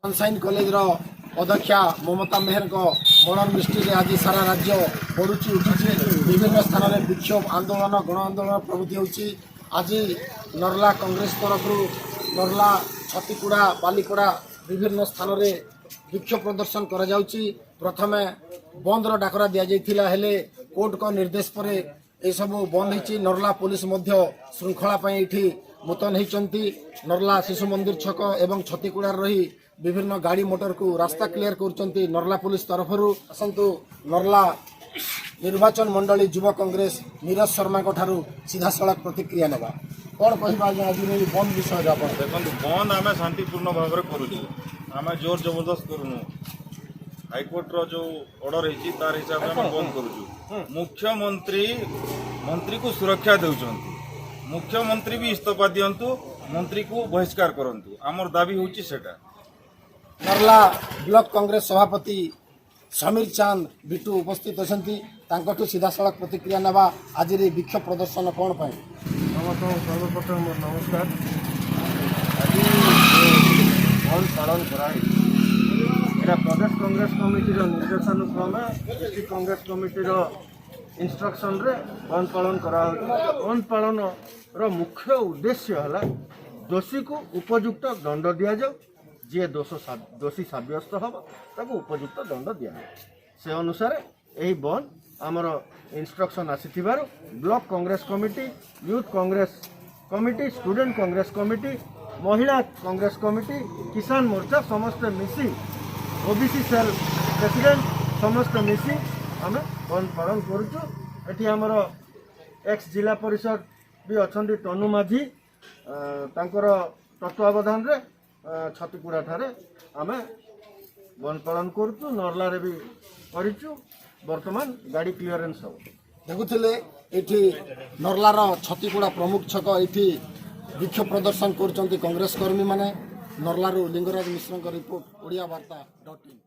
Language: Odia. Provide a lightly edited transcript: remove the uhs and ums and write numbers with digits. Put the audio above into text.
ସନସାଇନ୍ କଲେଜର ଅଧ୍ୟକ୍ଷା ମମତା ମେହେରଙ୍କ ମର୍ଡର ମିଷ୍ଟ୍ରିରେ ଆଜି ସାରା ରାଜ୍ୟ ପଡୁଛି, ଉଠୁଛି। ବିଭିନ୍ନ ସ୍ଥାନରେ ବିକ୍ଷୋଭ ଆନ୍ଦୋଳନ, ଗଣ ଆନ୍ଦୋଳନ ପ୍ରଭୃତି ହେଉଛି। ଆଜି ନର୍ଲା କଂଗ୍ରେସ ତରଫରୁ ନର୍ଲା, ଛତିକୁଡ଼ା, ବାଲିପଡ଼ା ବିଭିନ୍ନ ସ୍ଥାନରେ ବିକ୍ଷୋଭ ପ୍ରଦର୍ଶନ କରାଯାଉଛି। ପ୍ରଥମେ ବନ୍ଦର ଡାକରା ଦିଆଯାଇଥିଲା, ହେଲେ କୋର୍ଟଙ୍କ ନିର୍ଦ୍ଦେଶ ପରେ ଏସବୁ ବନ୍ଦ ହେଇଛି। ନର୍ଲା ପୋଲିସ ମଧ୍ୟ ଶୃଙ୍ଖଳା ପାଇଁ ଏଠି ମୁତୟନ ହେଇଛନ୍ତି। ନର୍ଲା ଶିଶୁ ମନ୍ଦିର ଛକ ଏବଂ ଛତିକୁଡ଼ାରେ ରହି ବିଭିନ୍ନ ଗାଡ଼ି ମୋଟରକୁ ରାସ୍ତା କ୍ଲିୟର କରୁଛନ୍ତି ନର୍ଲା ପୋଲିସ ତରଫରୁ। ଆସନ୍ତୁ, ନର୍ଲା ନିର୍ବାଚନ ମଣ୍ଡଳୀ ଯୁବ କଂଗ୍ରେସ ନିରଜ ଶର୍ମାଙ୍କ ଠାରୁ ସିଧାସଳଖ ପ୍ରତିକ୍ରିୟା ନେବା। କ'ଣ କହିବା ଆଜ୍ଞା, ଆଜିର ଏହି ବନ୍ଦ ବିଷୟରେ ଆପଣ? ଦେଖନ୍ତୁ, ବନ୍ଦ ଆମେ ଶାନ୍ତିପୂର୍ଣ୍ଣ ଭାବରେ କରୁଛୁ। ଆମେ ଜୋର ଜବରଦସ୍ତ କରୁନୁ। ହାଇକୋର୍ଟର ଯୋଉ ଅର୍ଡର ହେଇଛି, ତାର ହିସାବରେ ଆମେ ବନ୍ଦ କରୁଛୁ। ମୁଖ୍ୟମନ୍ତ୍ରୀ ମନ୍ତ୍ରୀକୁ ସୁରକ୍ଷା ଦେଉଛନ୍ତି। ମୁଖ୍ୟମନ୍ତ୍ରୀ ବି ଇସ୍ତଫା ଦିଅନ୍ତୁ, ମନ୍ତ୍ରୀକୁ ବହିଷ୍କାର କରନ୍ତୁ। ଆମର ଦାବି ହେଉଛି ସେଟା। ନର୍ଲା ବ୍ଲକ କଂଗ୍ରେସ ସଭାପତି ସମୀର ଚାନ୍ଦ ବିଟୁ ଉପସ୍ଥିତ ଅଛନ୍ତି। ତାଙ୍କଠୁ ସିଧାସଳଖ ପ୍ରତିକ୍ରିୟା ନେବା। ଆଜିର ଏହି ବିକ୍ଷୋଭ ପ୍ରଦର୍ଶନ କ'ଣ ପାଇଁ? ସମସ୍ତଙ୍କୁ ସର୍ବପ୍ରଥମେ ମୋର ନମସ୍କାର। ଆଜି ଯେଉଁ ବନ୍ଦ ପାଳନ କରାହେଇଛି, ଏଇଟା ପ୍ରଦେଶ କଂଗ୍ରେସ କମିଟିର ନିର୍ଦ୍ଦେଶାନୁକ୍ରମେ, ଡିଷ୍ଟ୍ରିକ୍ଟ କଂଗ୍ରେସ କମିଟିର ଇନଷ୍ଟ୍ରକ୍ସନରେ ବନ୍ଦ ପାଳନ କରାହେଉଛି। ବନ୍ଦ ପାଳନର ମୁଖ୍ୟ ଉଦ୍ଦେଶ୍ୟ ହେଲା, ଦୋଷୀକୁ ଉପଯୁକ୍ତ ଦଣ୍ଡ ଦିଆଯାଉ। ଯିଏ ଦୋଷୀ ସାବ୍ୟସ୍ତ ହେବ, ତାକୁ ଉପଯୁକ୍ତ ଦଣ୍ଡ ଦିଆଯାଉ। ସେ ଅନୁସାରେ ଏହି ବନ୍ଦ ଆମର ଇନଷ୍ଟ୍ରକ୍ସନ୍ ଆସିଥିବାରୁ block Congress committee, youth Congress committee, student Congress committee, ମହିଳା କଂଗ୍ରେସ କମିଟି, କିଷାନ ମୋର୍ଚ୍ଚା ସମସ୍ତେ ମିଶି, ଓବିସି ସେଲ୍ ପ୍ରେସିଡେଣ୍ଟ ସମସ୍ତେ ମିଶି ଆମେ ବନ୍ଦ ପାଳନ କରୁଛୁ। ଏଠି ଆମର ଏକ୍ସ ଜିଲ୍ଲା ପରିଷଦ ବି ଅଛନ୍ତି ଟନୁ ମାଝୀ, ତାଙ୍କର ତତ୍ତ୍ୱାବଧାନରେ ଛତିକୁଡ଼ା ଠାରେ ଆମେ ବନ୍ଦ ପାଳନ କରୁଛୁ। ନର୍ଲାରେ ବି କରିଛୁ। ବର୍ତ୍ତମାନ ଗାଡ଼ି କ୍ଲିୟରେନ୍ସ ହେବ। ଦେଖୁଥିଲେ, ଏଠି ନର୍ଲାର ଛତିକୁଡ଼ା ପ୍ରମୁଖ ଛକ, ଏଠି ବିକ୍ଷୋଭ ପ୍ରଦର୍ଶନ କରୁଛନ୍ତି କଂଗ୍ରେସ କର୍ମୀମାନେ। ନର୍ଲାରୁ ଲିଙ୍ଗରାଜ ମିଶ୍ରଙ୍କ ରିପୋର୍ଟ, ଓଡ଼ିଆ ବାର୍ତ୍ତା .ଇନ୍।